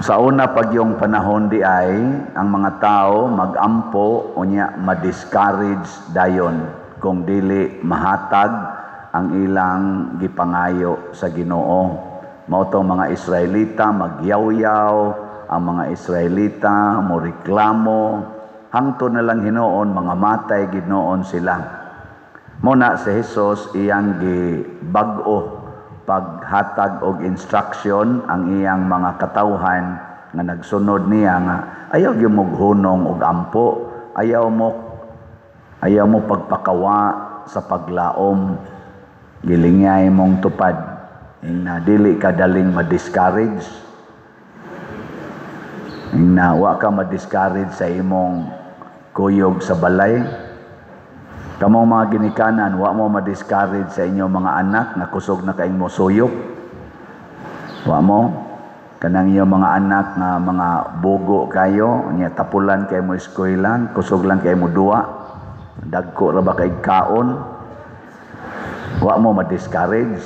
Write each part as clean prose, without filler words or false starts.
Sa una pag yung panahon di ay ang mga tao magampo, unya ma-discourage dayon kung dili mahatag ang ilang gipangayo sa Ginoo. Mao tong mga Israelita magyawyaw, ang mga Israelita mo reklamo, hangtod na lang hinuon mga matay ginoon sila. Muna si Jesus iyang gibag-o paghatag og instruction ang iyang mga katawhan nga nagsunod niya nga ayaw gyud moghunong og ampo, ayaw mo pagpakawa sa paglaom, gilingyay mong tupad ing na dili ka daling ma-discourage, ing na wa ka ma-discourage sa imong kuyog sa balay. Kamong mga ginikanan, wa mo ma-discourage sa inyong mga anak nga kusog na kaing mo suyop. Wa mo kanang inyong mga anak nga mga bugo kayo, nya tapulan kay mo eskwela, kusog lang kay mo duwa. Dagko ra ba kay kaon? Wa mo ma-discourage.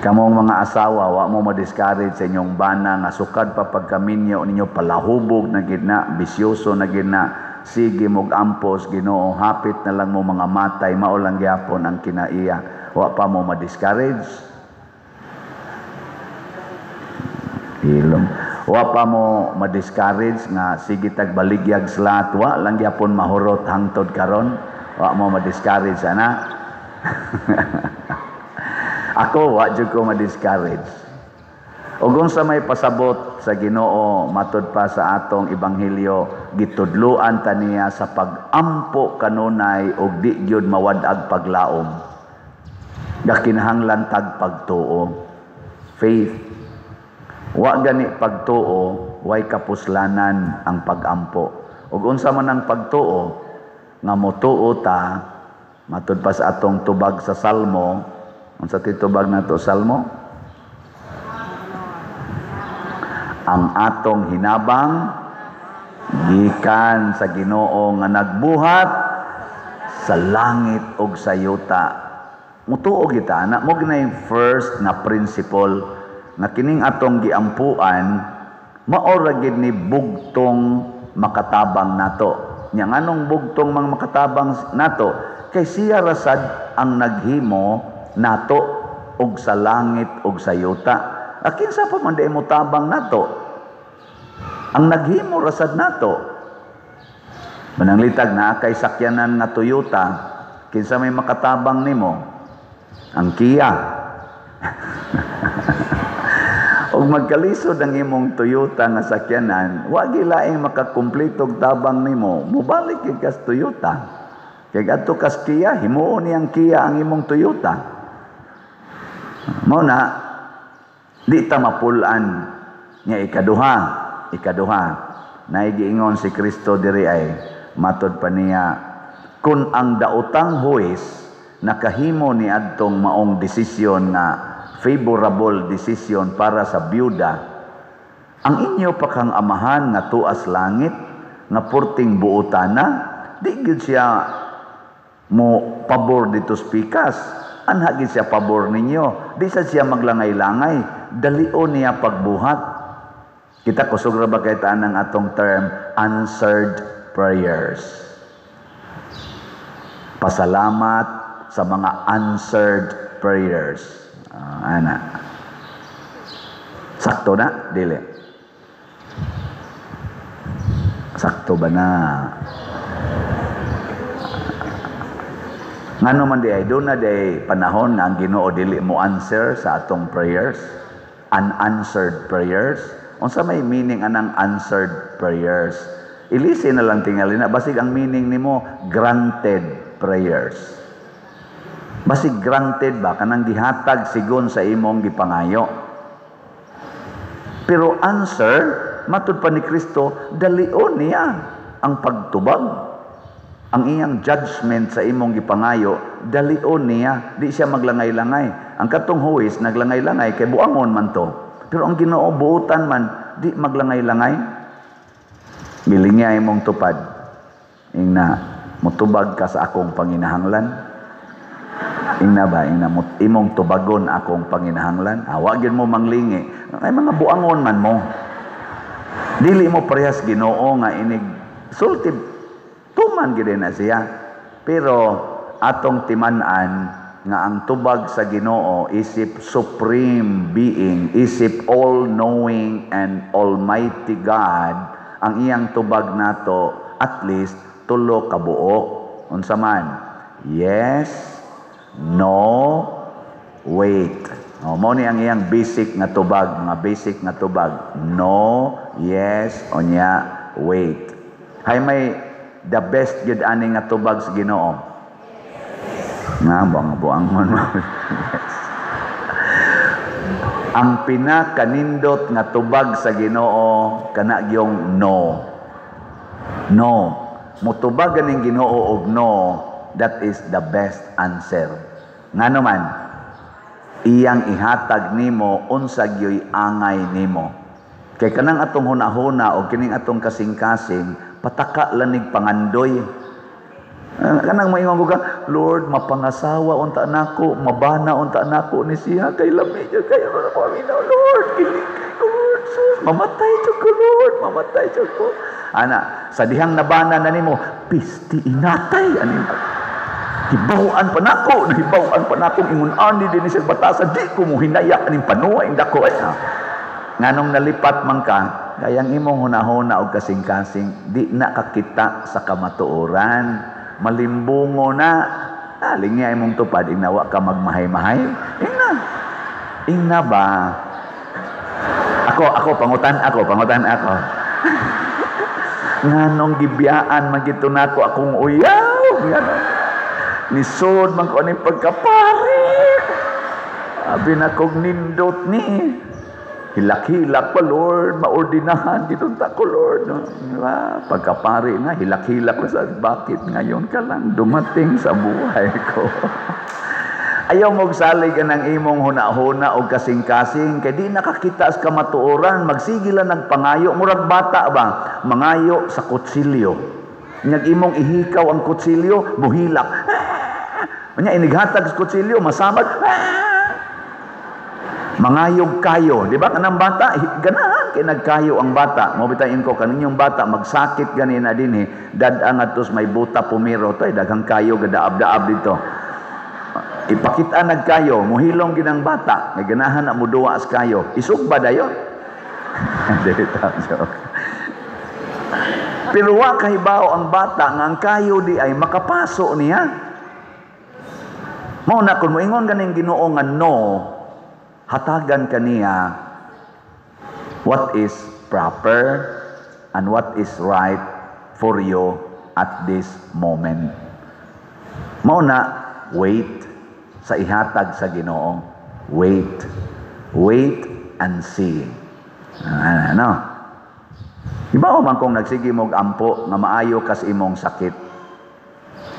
Kamong mga asawa, wa mo ma-discourage sa inyong bana nga sukad pa pagkaminyo ninyo palahubog na gid na, bisyoso na gid na. Sige mog ampos Ginoo, hapit na lang mo mga matay, mao lang gyapon ang kinaiya. Wa pa mo ma-discourage. Hilom. Wa pa mo ma-discourage nga sige tag baligyag slat, wa lang gyapon mahurot hangtod karon. Wa mo ma-discourage ana. Ako wa jud ko ma-discourage. Ug unsa may pasabot sa Ginoo matud pa sa atong ebanghelyo, gitudloan ta niya sa pag-ampo kanunay og di gyud mawad-ag paglaom. Gakinahanglan tag pagtuo, faith. Wa gani pagtuo, way kapuslanan ang pag-ampo. Ug unsa man ang pagtuo nga motuo ta matud pa sa atong tubag sa Salmo. Unsa titubag nato Salmo? Ang atong hinabang gikan sa Ginoo nga nagbuhat sa langit ug sa yuta. Mutuo kita ana mo ginay first nga principle nga kining atong giampuan mao ra gid ni bugtong makatabang nato. Nya nganong bugtong mang makatabang nato? Kay siya rasad ang naghimo nato og sa langit og sa yuta. Kinsa pa man di mo tabang nato? Ang naghimo rasad nato. Mananglitag na kay sakyanan nga Toyota, kinsa may makatabang nimo? Ang Kia. Og magkalisod ang imong Toyota nga sakyanan, wa gilaing makakumpleto og tabang nimo, mobalik gyud kas Toyota. Kay adto kas Kia, himuon niyang Kia ang imong Toyota. Mao na di ta mapul-an. Nga ikaduha, naigiingon si Kristo diri ay matod pa niya, kun ang daotang huwes nakahimo ni adtong maong desisyon nga favorable decision para sa byuda, ang inyo pa kang amahan nga tuas langit nga purting buotana, di gyud siya mo pabor dito spikas. Anha gid siya pabor ninyo, di sa siya maglangay-langay, dalion niya pagbuhat. Kita kusog ra ba kay taan ang atong term answered prayers. Pasalamat sa mga answered prayers. Ana. Sakto na? Dili. Sakto ba na? Ngano man di ay doon na di panahon nga ang Ginoo dili mo answer sa atong prayers, unanswered prayers. Unsa may meaning anang answered prayers? Ilisi na lang tingali na basig ang meaning nimo granted prayers. Basig granted ba kanang gihatag sigon sa imong gipangayo. Pero answer matud pa ni Kristo dalion niya ang pagtubag. Ang iyang judgment sa imong gipangayo dalion niya, di siya maglangay-langay. Ang katong huwis naglangay-langay kay buangon man to. Pero ang Ginoo buotan man, di maglangay-langay. Bilingya imong tupad. Ingna mutubag ka sa akong panginahanglan. Ingna ba, ingna mo, imong tubagon akong panginahanglan? Wa gyud mo manglingi. Ay, mga buangon man mo. Dili mo parehas Ginoo nga inig sulti, tuman gyud na siya. Pero atong timan-an nga ang tubag sa Ginoo isip supreme being, isip all-knowing and almighty God, ang iyang tubag nato at least tulo ka buok. Unsa man? Yes, no, wait. O, mao ni ang iyang basic nga tubag, mga basic nga tubag. No, yes, onya wait. Hay may the best gyud ani nga tubag sa Ginoo. Nga buang buangon mo. Yes. Ang pinakanindot nga tubag sa Ginoo kana gyung no. No. Mutubag ganing Ginoo og no, that is the best answer. Ngano man, iyang ihatag nimo unsa gyoy angay nimo. Kay kanang atong hunahuna o kining atong kasing-kasing, pataka lanig pangandoy. Kanang maingon ko ka, "Lord, mapangasawa unta nako, mabana unta nako ni siya, kay lami jud kayo na ko aminaw, Lord, kilig kay ko, Lord, sus, mamatay jud ko, Lord, mamatay jud ko." Ana, sa dihang nabana na nimo, pisti inatay ani. Hibaw-an pa nako, nahibaw-an pa nako ingon ani din siya batasan, di ko mo hinaya aning panuwa dako ay. Nganong nalipat man ka, kayang imong hunahuna og kasing-kasing di na kakita sa kamatuoran. Malimbungo na. Lingya imong tupad, ingnawa ka magmahay-mahay. Ingna. Ingna ba? Ako, pangutan ako, pangutan ako. Nganong gibiyaan man gito nako akong uyaw? Nganong nisod man ko ni pagkapari. Abi na kog nindot ni. Hilak-hilak pa, Lord, maordinahan dito ta ko, Lord. No? Diba? Pagkapari na, hilak-hilak ko sa bakit ngayon ka lang dumating sa buhay ko. Ayaw mo salig ang imong huna-huna o kasing-kasing kay di nakakita sa kamatuoran, magsige lang nagpangayo, murag bata ba, mangayo sa kutsilyo. Nyag imong ihikaw ang kutsilyo, buhilak. Nya inighatag sa kutsilyo, masamad. Mangayog kayo, di ba? Kanang bata, ganahan kay nagkayo ang bata. Mo bitayin ko kaninyong bata magsakit ganina dinhi, dad-a ngadto may buta pumiro to, ay daghang kayo gadaab-daab dito. Ipakita nagkayo, muhilom ginang bata, may ganahan na muduwa sa kayo. Isugba dayon. Dili ta joke. Pero wa kahibaw ang bata nga ang kayo di ay makapaso niya. Mao na kung moingon ganing Ginoo nga no, hatagan kaniya what is proper and what is right for you at this moment. Mao na, wait sa ihatag sa Ginoo. Wait. Wait and see. Ano? Iba man kung nagsige mog ampo nga maayo kas imong sakit.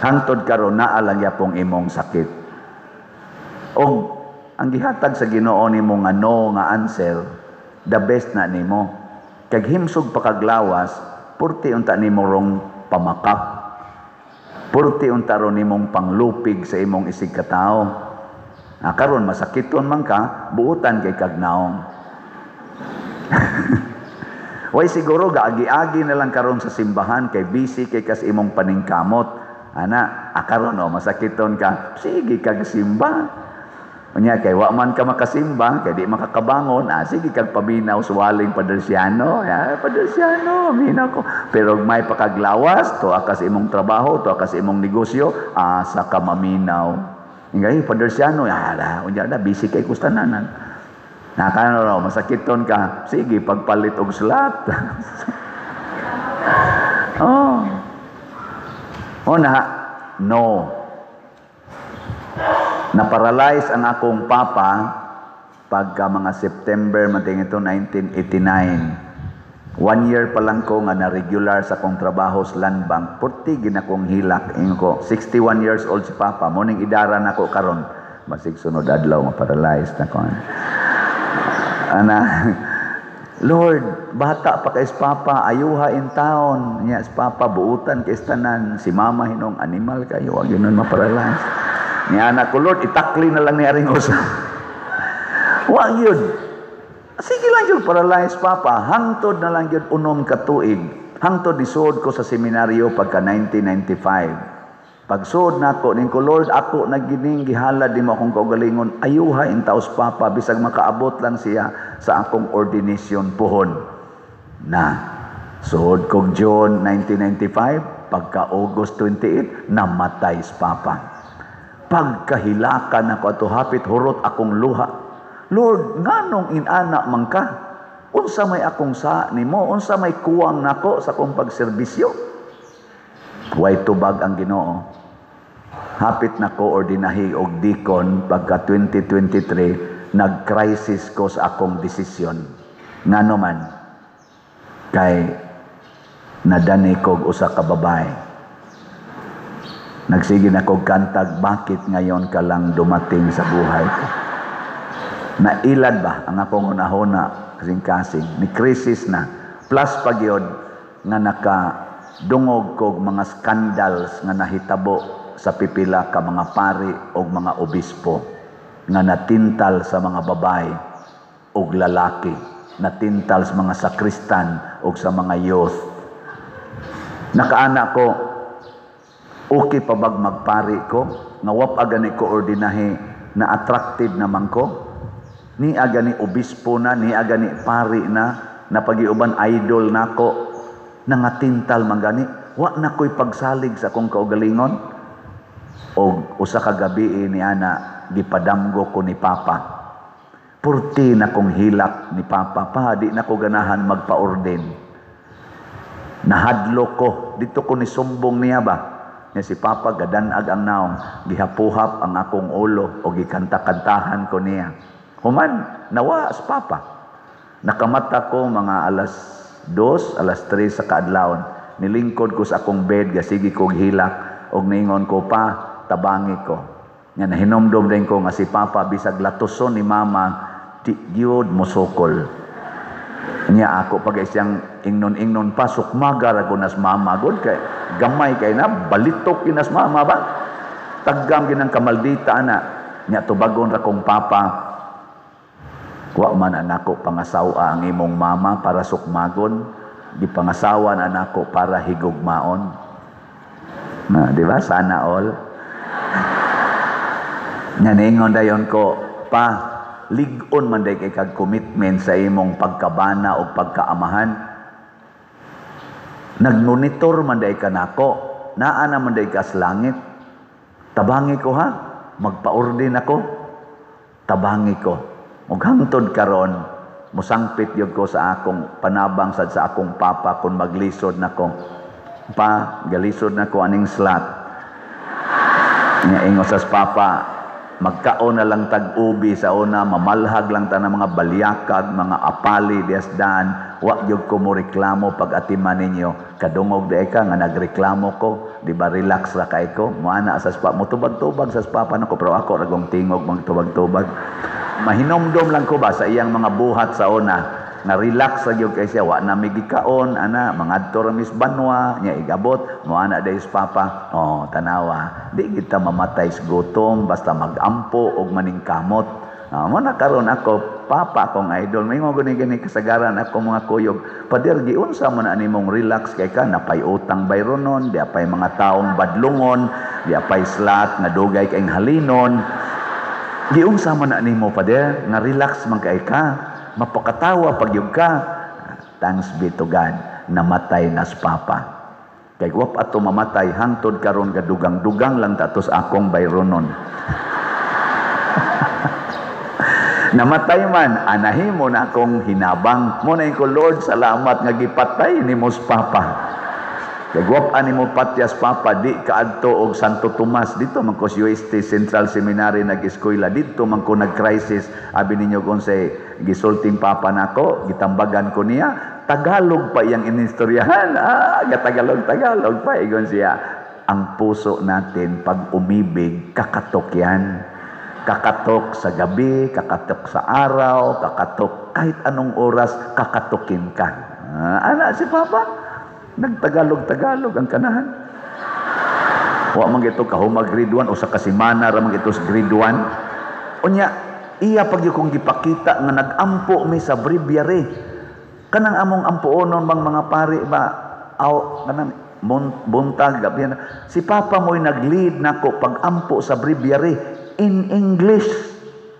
Hangtod karon naa lang yapong imong sakit. Og ang gihatag sa Ginoo nimo nga no nga answer, the best na nimo. Kag himsog pa kaglawas, purti unta nimo rong pamakak. Purti unta ron nimong panglupig sa imong isig katawo. Ah, karon masakiton man ka, buutan kay kag naong. Way siguro gaagi-agi na lang karon sa simbahan kay busy kay kas imong paningkamot. Ana, karon oh, masakiton ka, sige kag simba. Unya kay wa man ka makasimba, kay di makakabangon, sige kag paminaw suwaling Padre Siano. Ya, Padre Siano, minaw ko. Pero may pakaglawas, tuwa ka sa imong trabaho, tuwa ka sa imong negosyo, asa ka maminaw. Ingay, Padre Siano, ya, unya na, busy kay kustananan. Nakano raw, masakiton ka, sige, pagpalit og slot. Oh. Oh na, no. Naparalyze ang akong papa pagka mga September mating ito 1989. 1 year pa lang ko nga na regular sa akong trabaho sa Land Bank. Purti ginakong hilak ingon ko. 61 years old si papa. Morning idara nako karon. Basig sunod adlaw ma-paralyzed na ko. Ana, Lord, bata pa kay papa, ayuha in town. Nya si papa buutan kay tanan, si mama hinong animal kayo, wag yun ma-paralyze. Niya anak ko, "Lord, itakli na lang ni aring usa." Wa yun. Sige lang yun, paralyzed papa. Hangtod na lang yun 6 ka tuig. Hangtod nisuod ko sa seminaryo pagka 1995. Pagsuod nako ning ko, "Lord, ako nagining gihalad nimo akong kaugalingon. Ayuha intaos papa, bisag makaabot lang siya sa akong ordination puhon." Na suod kog June 1995, pagka August 28, namatay si papa. Pagkahilakan ako ato, hapit hurot akong luha. "Lord, nganong inana man ka? Unsa may akong sa nimo? Unsa may kuwang nako sa akong pagserbisyo?" Way tubag ang Ginoo. Hapit na ko ordinahi og deacon pagka 2023, nag-crisis ko sa akong desisyon. Ngano man kay nadani kog usa ka babae. Nagsige na kog kantag, "Bakit ngayon ka lang dumating sa buhay ko?" Nailad ba ang akong hunahuna, kasing-kasing ni crisis na. Plus pagyod nga nakadungog kog mga scandals nga nahitabo sa pipila ka mga pari o mga obispo nga natintal sa mga babae og lalaki, natintal sa mga sakristan o sa mga youth. Nakaana ko, okay pa bag magpari ko nga wa pa gani ko ordinahe na attractive naman ko, ni agani obispo na, ni agani pari na, napagiuban idol nako nangatintal man gani, wa na ko'y pagsalig sa akong kaugalingon? Og usa ka gabi ni ana, gipadamgo ko ni papa. Purti na kong hilak ni papa pa, di na ko ganahan magpa-ordain. Nahadlo ko dito ko ni sumbong niya ba. Nga si papa gadanag ang naong, gihapuhap ang akong ulo o gikanta-kantahan ko niya. Human, nawa sa papa. Nakamata ko mga 2:00, 3:00 sa kaadlawon. Nilingkod ko sa akong bed, gasigi kog hilak, og niingon ko, "Pa, tabangi ko." Nga nahinomdom din ko nga si papa, bisag latuson ni mama, di gyud mosukol. Nya ako pag siyang ingnon-ingnon pa, sukmaga ra ko nas mama god kay gamay kay na balitok kinas mama ba. Tagam ginang kamaldita ana. Nya tubagon ra kong papa, "Wa man anako pangasawa ang imong mama para sukmagon, gipangasawa na nako para higugmaon." Na, di ba? Sana all. Nya niingon dayon ko, "Pa, lig-on man day kay kag commitment sa imong pagkabana o pagkaamahan. Nagmonitor man day ka nako, naa na man day ka sa langit. Tabangi ko ha, magpa-ordin ako. Tabangi ko." Ug hangtod karon, musangpit gyud ko sa akong panabang sad sa akong papa kung maglisod nako. "Pa, galisod nako aning slot." Nya ingon sa papa, "Magkaon na lang tag ubi sa una, mamalhag lang ta ng mga balyakag, mga apali dias daan, wa gyud ko mo reklamo pag atiman ninyo. Kadungog di ka nga nagreklamo ko, di ba relax ra kay ko?" Moana sa spa, motubag-tubag sa papa nako, pero ako ragong tingog magtubag-tubag. Mahinomdom lang ko ba sa iyang mga buhat sa una, nga relax ra gyud kay siya, wa na mi gikaon ana, mangadto ra mis banwa, nya igabot mo ana dayos papa, "Oh, tanawa, di kita mamatay sa gutom basta magampo og maningkamot." Ah, mo na karon ako papa akong idol. Maingon ko ni gani kasagaran ako mga kuyog, "Pader, giunsa mo na animong relax kay ka, napay utang bayronon, di apay mga taong badlungon, di apay slat nga dugay kay halinon. Giunsa man na nimo, pader, nga relax man kay ka, mapakatawa pag yug ka?" Thanks be to God, namatay na si papa. Kay wap ato mamatay, hangtod karon gadugang-dugang lang tatos akong bayronon. Namatay man, anahimo na akong hinabang. Mo na ko, "Lord, salamat nga gipatay nimo si papa. Kay guwap ani mo patyas papa, di kaadto og Santo Tomas." Dito man ko sa UST Central Seminary nag-eskwela, dito man ko nag-crisis. Abi ninyo kung say gisulting papa nako, gitambagan ko niya, Tagalog pa iyang inistoryahan. Ah, Tagalog, Tagalog pa. Igon siya, "Ang puso natin pag umibig, kakatok yan. Kakatok sa gabi, kakatok sa araw, kakatok kahit anong oras, kakatokin ka." Ah, ana si papa. Nagtagalog-tagalog ang kanahan. Wa man gito kahuma grade 1, usa ka semana ra man gito sa grade 1. Unya iya pag kong gipakita nga nag-ampo mi sa breviary. Kanang among ampuonon bang mga pari ba aw kanang buntag gabi na. Si Papa mo'y nag-lead nako pag-ampo sa breviary in English.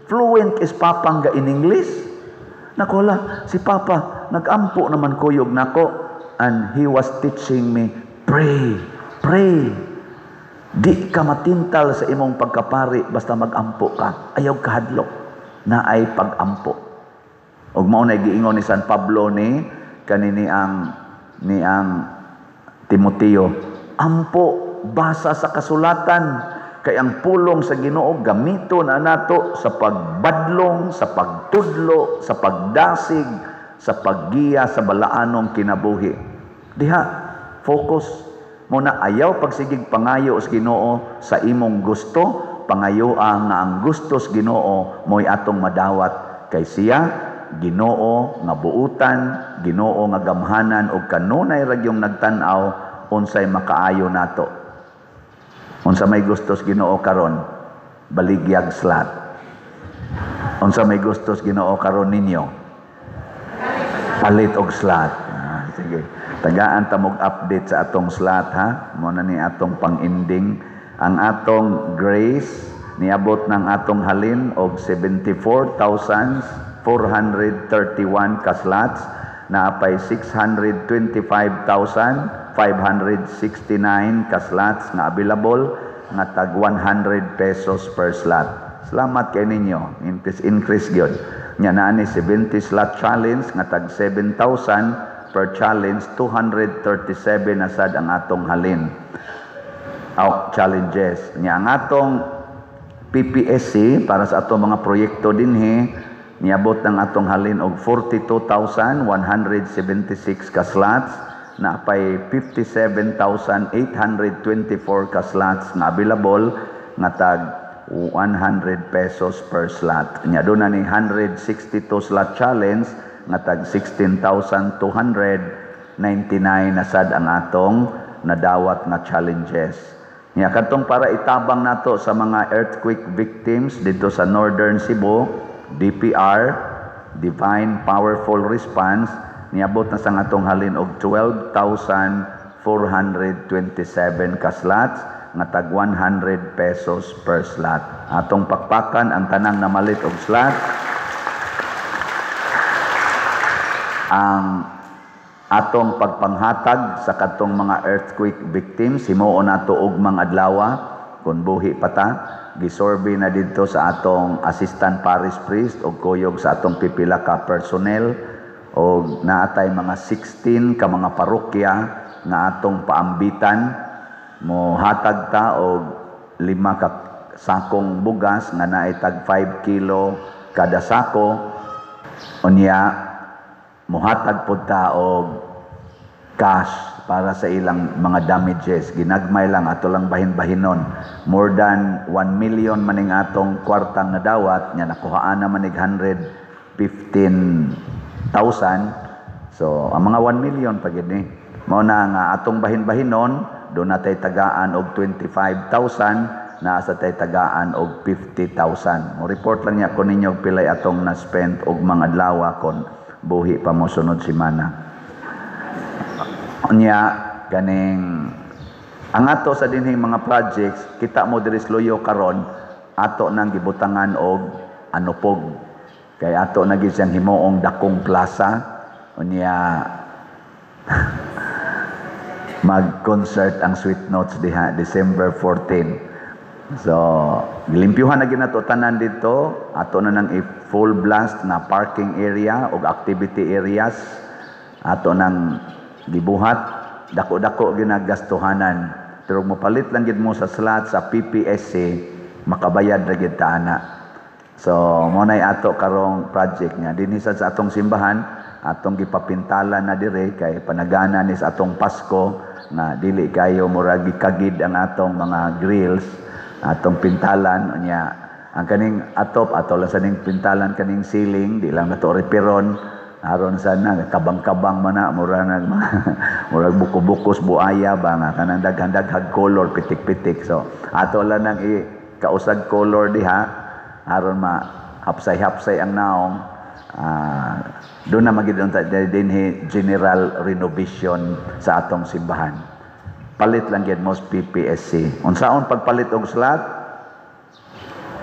Fluent is Papa nga in English. Nakola, si Papa nag-ampo naman kuyog nako and he was teaching me, "Pray, pray. Di ka matintal sa imong pagkapari basta mag-ampo ka. Ayaw kahadlok na ay pag-ampo." Og mao na giingon ni San Pablo ni kanini ang ni ang Timoteo, "Ampo, basa sa kasulatan, kay ang pulong sa Ginoo gamito na nato sa pagbadlong, sa pagtudlo, sa pagdasig, sa paggiya sa balaanong kinabuhi." Diha, focus mo na, ayaw pagsigig pangayo sa Ginoo sa imong gusto, pangayo nga ang gusto sa Ginoo mo'y atong madawat, kay siya Ginoo nga buutan, Ginoo nga gamhanan ug kanunay ra gyung nagtan-aw unsay makaayo nato. Unsa may gusto sa Ginoo karon? Baligyag slot. Unsa may gusto sa Ginoo karon ninyo? Palit og slot. Ah, sige. Tagaan ta mog update sa atong slot, ha. Mo na ni atong pang-ending. Ang atong grace, niabot ng atong halin og 74,431 ka slots, naapay 625,569 ka slots nga available nga tag 100 pesos per slot. Salamat kay ninyo. Increase, increase gyud. Nya naa ni 70 slot challenge nga tag 7,000 per challenge, 237 na sad ang atong halin. Out challenges. Nya ang atong PPSC para sa atong mga proyekto dinhi, niabot ng atong halin og 42,176 ka slots, naapay 57,824 ka slots nga available nga tag 100 pesos per slot. Nya doon na ni 162 slot challenge nga tag 16,299 na sad ang atong nadawat nga challenges. Nya kadtong para itabang nato sa mga earthquake victims dito sa Northern Cebu, DPR, Divine Powerful Response, niabot na sa atong halin og 12,427 ka slots nga tag 100 pesos per slot. Atong pakpakan ang tanang namalit og slot. Ang atong pagpanghatag sa kadtong mga earthquake victims himuon nato ugmang adlawa kung buhi pa ta. Gisurvey na didto sa atong assistant parish priest og kuyog sa atong pipila ka personnel, og naatay mga 16 ka mga parokya nga atong paambitan. Mohatag ta og 5 ka sakong bugas nga naay tag 5 kilo kada sako. Unya mohatag pud ta og cash para sa ilang mga damages. Ginagmay lang, ato lang bahin-bahinon. More than 1 million maning atong kwartang nadawat, nya nakuhaan na manig 115,000. So, ang mga 1 million pag ini. Mao na nga atong bahin-bahinon, doon natay tagaan og 25,000, naa sa tay tagaan og 50,000. Mo report lang niya kung ninyo pilay atong na-spend og mga adlaw kon buhi pa mo sunod semana. Unya ganing ang ato sa dinhing mga projects, kita mo diri sa Luyo karon, ato nang gibutangan og anupog. Kay ato na gid siyang himuong dakong plaza. Unya mag-concert ang Sweet Notes diha December 14. So, gilimpyuhan na ginato tanan dito, ato na nang i-full blast na parking area og activity areas. Ato nang gibuhat, dako-dako ginagastuhanan. Pero mopalit lang gid mo sa slot sa PPSC, makabayad ra gid ta ana. So, mo nay ato karong project niya. Dinhi sa atong simbahan, atong gipapintalan na dire kay panagana ni sa atong Pasko nga dili kayo murag gikagid ang atong mga grills, atong pintalan. Unya ang kaning atop, ato lang sa ning pintalan kaning ceiling, di lang nato reperon. Aron sana kabang-kabang man na, mura nag murag buko-bukos buaya ba nga kanang daghan-daghag color, pitik-pitik. So ato lang nang i kausag color diha aron ma hapsay-hapsay ang naong. Doon na magid unta dinhi general renovation sa atong simbahan. Palit lang gyud mo PPSC. Unsaon pagpalit og slot?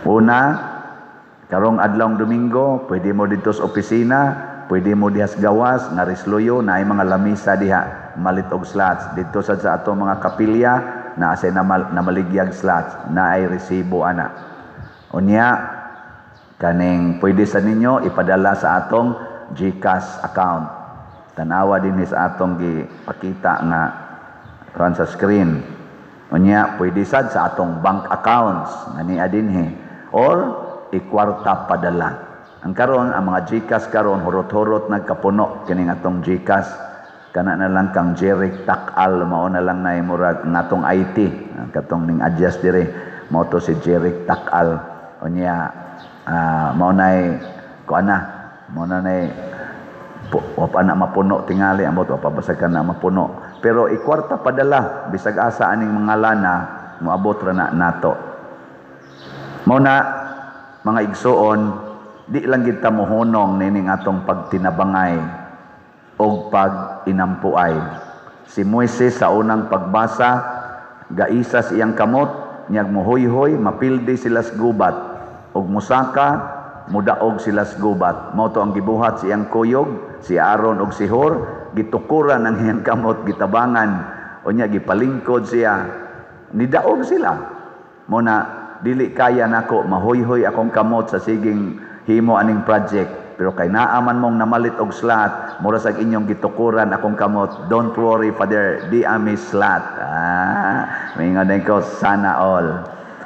Una, karong adlawng Domingo, pwede mo dito sa opisina, pwede mo diha sa gawas nga risloyo, naay mga lamisa diha, malit og slots. Dito sa atong mga kapilya na sa namaligyag slots, naay resibo ana. Unya, kaning pwede sa ninyo ipadala sa atong GCash account. Tanawa din sa atong gipakita nga ran sa screen. Unya, pwede sad sa atong bank accounts nga niya dinhi or ikwarta padala. Ang karon, ang mga GCash karon hurot-hurot nagkapuno kining atong GCash. Kana na lang kang Jeric Takal mao na lang nay murag ngatong IT katong ning adjust dire, mao to si Jeric Takal. Unya, mao nay kuan na, mao na nay wa pa na mapuno tingali, amot wa pa basag ka na mapuno. Pero ikwarta padala bisag asa aning mga lana, moabot ra na nato. Mao na, mga igsuon, di lang gid ta mohunong nining atong pagtinabangay og pag-inampuay. Si Moises sa unang pagbasa, gaisa sa iyang kamot, niyag muhoyhoy, mapildi sila sa gubat. Og musaka, mudaog sila sa gubat. Mao to ang gibuhat sa iyang kuyog, si Aaron og si Hur, gitukuran ang iyang kamot, gitabangan. Unya gipalingkod siya, nidaog sila. Mao na dili kaya nako mahoyhoy akong kamot sa siging himo aning project. Pero kay naa man mong namalit og slot, mura sa inyong gitukuran akong kamot. Don't worry, Father, di ami slot. Ah, mingon ko, sana all.